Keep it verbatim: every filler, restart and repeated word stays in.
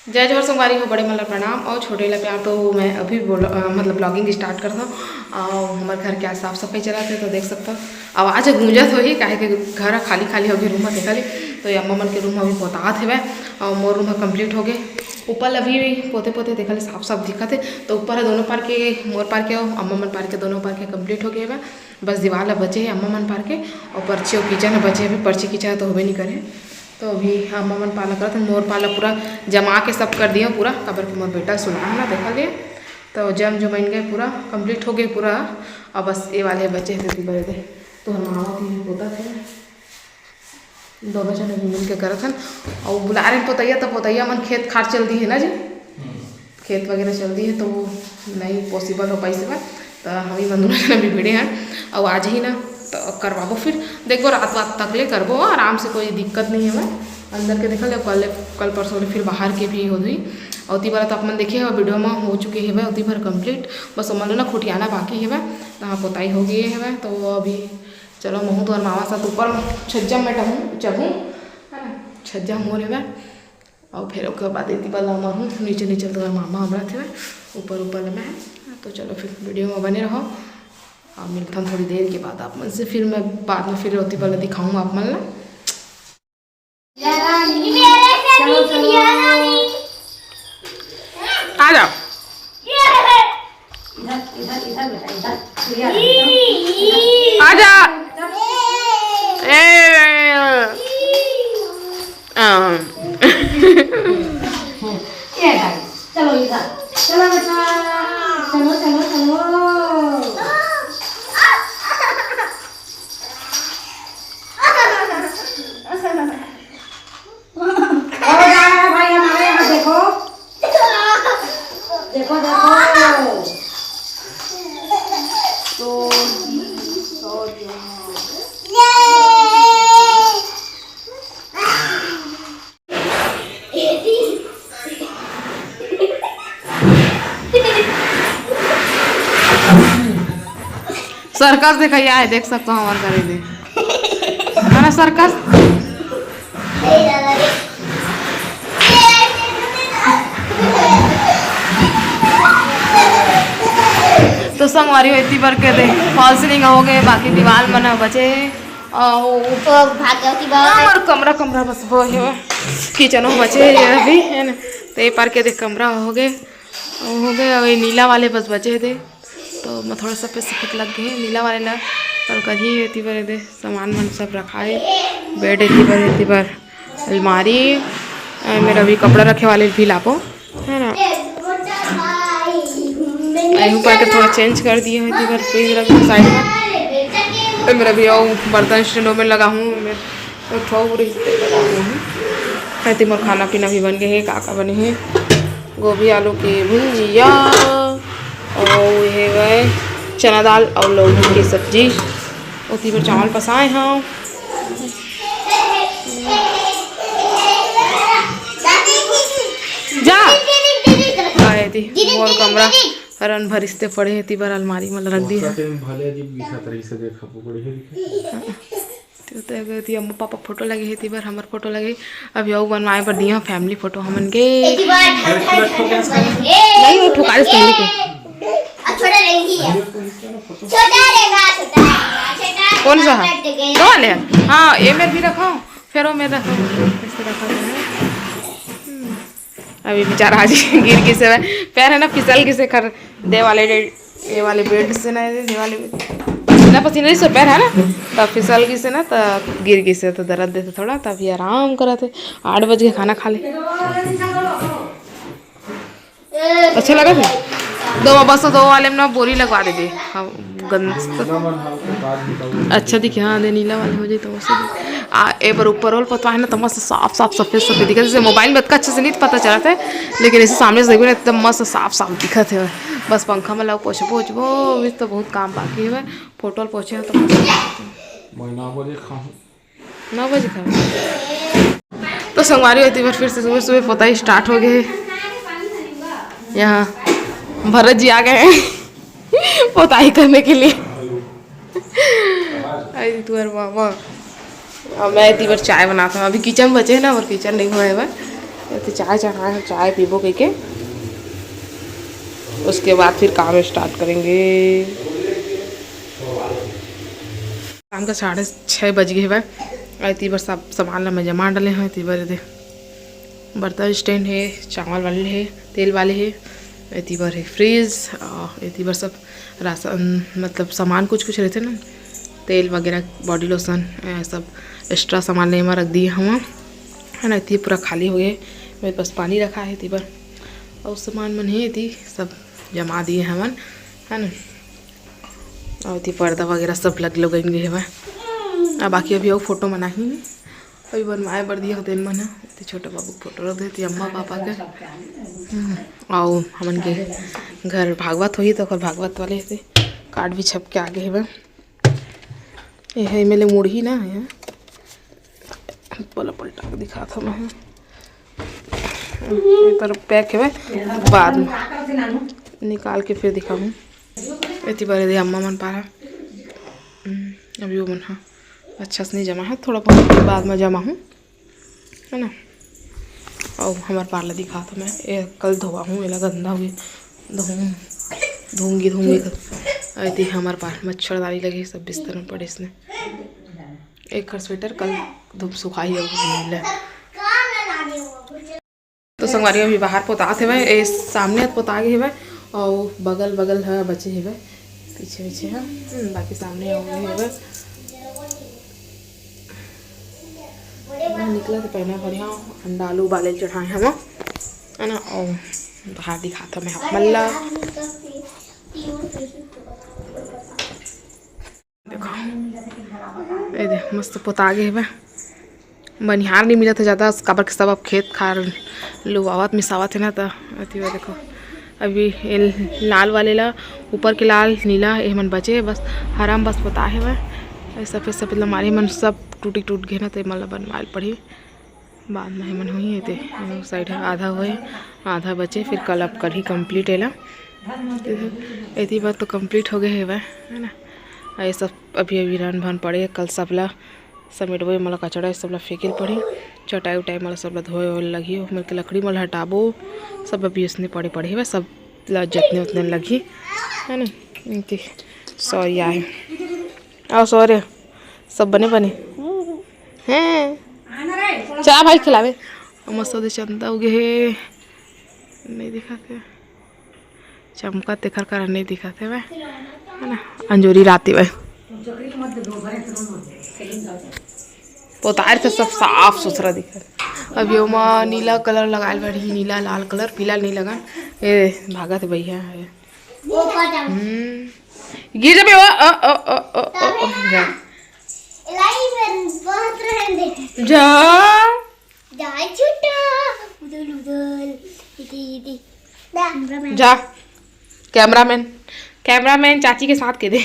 जय जोहार संगवारी हो, बड़े मन ला प्रणाम और छोटे ला प्यार। तो मैं अभी बोल, अ, मतलब vlogging start करत हूँ। और हमारे घर के आज साफ सफाई चलत हे, तो देख सकते हो आवाज गूंजत होही, काहे के घर खाली खाली हो गए, रूम में देखा ले। तो ये अम्मा मन के रूम अभी पोतात हेवय और मोर रूम complete हो गए। ऊपर ला भी पोते पोते देखा ले साफ साफ दिखत हे। तो ऊपर ह दोनों पार के, मोर पार के और अम्मा मन पार के, दोनों पार के complete हो गए हेवय। बस दीवार ला बचे हे अम्मा मन पार के, और पर्ची और किचन ह बचे हे। अभी पर्ची किचन ह तो होबे नहीं करे। तो अभी अम्मा मन पाला करत हन, मोर पाला पूरा जमा के सब कर दिया पूरा, काबर के मोर बेटा सुना है ना, देखा ले। तो जम जमाइन गए पूरा, complete हो गए पूरा। अब बस ये वाले बचे हे, तेती बरे दे। तो हम आवत ही पोता थे, दोनों जन अभी मिल के करत हन। और बुला रहे पोतैया, तो पोतैया मन खेत खार चल दी है ना जी, खेत वगैरह चल दी है, तो वो नहीं possible हो पाइस बा। तो हम ही मन दोनों जन अभी भिड़े हैं, और आज ही ना तो करवाबो, फिर देखबो रात वात तक ले करबो आराम से, कोई दिक्कत नहीं है। अंदर के देखा ले, कल, कल परसों ले फिर बाहर के भी हो गई। और ओती वाला तो आप मन देखे हो वीडियो में हो चुके हेवय, ओती भर complete, बस ओमन ला ना खुटियाना बाकी हेवय। तो हाँ, पोताई हो गई हेवय। तो अभी चलो महू तो मामा साथ ऊपर छज्जा में टहूँ, चढ़ूँ, है ना, छज्जा मोर हेवय। और फिर ओकर बाद एती वाला हमर हूँ, नीचे नीचे तो मामा हमरा थे ऊपर ऊपर में है। तो चलो फिर वीडियो में बने रहो, और मिलता हूँ थोड़ी देर के बाद आप मन से। फिर मैं बाद में फिर ओती वाला दिखाऊँ आप मन ला। आ जाओ। इधर, इधर, इधर बेटा, इधर। चिड़िया आ रहा है, इधर। आ जा। ए, आ। ये आ गई। चलो इधर। चलो बेटा। चलो, चलो, चलो। ओ जा रहा है भाई, हमारे यहाँ देखो। देखो, देखो। तो, तो सर्कस देखा है, देख सकते हो हमारे घरे दे। हमारा सर्कस। तो संगवारी हो, एती बर के दे फॉल सीलिंग हो गए, बाकी दीवार मन बचे हे। और तो भाग जाती बा। हमर कमरा, कमरा बस वो हे, किचन हो बचे हे अभी, है ना। तो ये पार के दे कमरा हो गए, हो गए। अब ये नीला वाले बस बचे हे दे। तो मैं थोड़ा सफेद सफेद लग गए नीला वाले ला। और कहीं एती बर दे सामान मन सब रखा है, बेड एती बर, एती बर अलमारी, ए, मेरा भी कपड़ा रखे वाले भी लाबो, है ना। ए, ऊपर के थोड़ा चेंज कर दिए हैं, एती बर फ्रिज रख साइड में। ए, मेरा भी और बर्तन स्टैंड में लगा हूँ मैं। एक ठो अउ रहिस तेल लगा दे हूँ। एती मोर खाना पीना भी बन गए हे। का का बने हे? गोभी आलू के भुंजिया, और ये है चना दाल और लौकी के सब्जी। ओती बर चावल पसाए हव। जा। आए ती मोर कमरा रन भरिस्ते पड़े हे, एती बर अलमारी में रख दिए हव। भले अजीब दिखत रही से, देखा बढ़िया दिखत। तो, तो एती अम्मा पापा फोटो लगे हे, एती बर हमर फोटो लगे। अभी अउ बनवाए बर दिया फैमिली फोटो हमन के। एती बार हम, हम, हम, हम, नहीं, वो ठुकारिस पहले के। अब छोटा रहेंगी है। छोटा रहेगा, छोटा रहेगा, छोटा कौन सा है? काट देंगे। दो वाले हैं? हाँ, ये मेर भी रखा, फिर वो मेर रखा, ऐसे रखा हुआ है। हम्म। अभी बेचारा आज गिर गिस हे, पैर है ना फिसल गिस हे खर, दे वाले डे-, ये वाले बेड से ना, ये वाले पसीना पसीना जैसे पैर है ना, तब फिसल गिस हे ना, तब गिर गिस हे, तो दर्द देते थोड़ा, तब ये आराम करत हे। आठ बज के खाना खा ले। अच्छा लगा थे? दो, बस दो वाले में ना बोरी लगवा देते। हाँ, गंद। अच्छा दिखे, हाँ, दे नीला वाले हो जाए तो वैसे दिखे। आ, ए बार ऊपर वाल पोतवा है ना, तो मस्त साफ साफ सफेद सफेद दिखे, जैसे मोबाइल में अतका अच्छे से नहीं पता चलत हे, लेकिन ऐसे सामने से देखबे ना, एकदम मस्त साफ साफ दिखत हे। बस पंखा में लाओ, पोछबो ओछबो, अभी तो बहुत काम बाकी हे। फोटो पोछे हो तो मस्त दिखत हे। मैं नौ बजे खाऊं। नौ बजे खाओ। तो संगवारी होती बार फिर से सुबह सुबह पोताई start हो गए। यहाँ भरत जी आ गए हैं पोताई करने के लिए। आई तुम्हारे मामा। अब मैं एती बर चाय बनाता हूँ। अभी किचन बचे है ना, और किचन नहीं हुआ है बस। तो चाय चढ़ाए हैं, चाय पीबो कह के, उसके बाद फिर काम स्टार्ट करेंगे। शाम का साढ़े छः बज गए हवय। एती बर सब सामान ला मैं जमा डाले हूँ। एती बर दे बर्तन स्टैंड है, चावल वाले है, तेल वाले है। एती बर है फ्रिज, और एती बर सब राशन, मतलब सामान कुछ कुछ रहते ना, तेल वगैरह, बॉडी लोशन, ये सब एक्स्ट्रा सामान ले मैं रख दिए हूँ, है ना। एती पूरा खाली हो गए। मेरे पास पानी रखा है एती बर, और सामान मन है एती सब जमा दिए हमन, है ना। और एती पर्दा वगैरह सब लग लगन गए हवय। अब बाकी अभी और फोटो मना ही नहीं, अभी बनवाए बर दिया होते मन ह। एती छोटा बाबू के फोटो रख देती, अम्मा पापा के। हम्म, अउ हमन के घर भागवत होही तो ओकर भागवत वाले एती कार्ड भी छप के आगे हवय। ये है, एमे ले मुड़ही ना है, पला पलटा के दिखात हूँ मैं। ये तरफ पैक हवय, बाद में निकाल के फिर दिखाऊँ। एती बर दे अम्मा मन पारा। हम्म, अभी वो मन ह अच्छा से नहीं जमा है, थोड़ा बहुत बाद में जमा हूँ, है ना। और हमार पार ला दिखात हूँ मैं, ये कल धोआ हूँ, एला गंदा हुए धोऊँ, धोऊंगी धोऊंगी कल। एती हमार पार मच्छरदानी लगे, सब बिस्तर में पड़े इसने। एक हर स्वेटर कल धूप सुखाही अब मिले। तो संगवारी अभी बाहर पोतात हेवय, ए सामने पोता गे हेवय, और बगल बगल ह बचे हेवय, पीछे पीछे ह, हम्म, बाकी सामने हो गए हेवय। निकला तो पहना भर यहाँ अंडा आलू उबाले चढ़ाए हम, है ना। और बाहर दिखाता मैं आप मन ला। देखो, ए दे, मस्त पोता गे हेवय। बनिहार नहीं मिलत हे ज़्यादा, काबर के सब अब खेत खार लुवावत मिसावत हे ना, त एती बर देखो, अभी ये लाल वाले ला, ऊपर के लाल नीला, ये मन बचे हे बस, हरा म बस पोता हेवय। ये सफेद सफेद ला मारे मन सब टूटी टूट गे ना, त ये मन ला बनवाए ल पड़ही। बाद में हमन होही, एते साइड ह आधा होए, आधा बचे, फिर कल अब करही कंप्लीट एला। एती बार तो कंप्लीट हो गए हेवय, है ना। ये सब अभी अभी रन भन पड़े, कल सबला समेटबो, मोला कचड़ा ये सबला फेंके ल पड़ही, चटाई उटाई मोला सबला धोए ओए लगही, मेरे के लकड़ी मोला हटाबो, सब अभी उसने पड़े पड़े हेवय, सब ला जतने उतने लगही, है ना। एती सॉरी आए, आओ सॉरी, सब बने बने। हैं। चला भाई खिलावे। मस्त दे चंदा उगे हे। नहीं दिखा के। चमका तेखर कारण नहीं दिखा थे वह। है ना? अंजोरी राती वह। पोतार से सब साफ सुथरा दिखा। अब ये ओमा नीला कलर लगाए बर ही, नीला लाल कलर, पीला नहीं लगा। ए, भागत भैया है। हम्म। गिर जाबे, ओ, ओ, ओ, जा। जा। उदल, उदल। इति, इति। जा। कैमरामैन, कैमरामैन चाची के साथ के दे।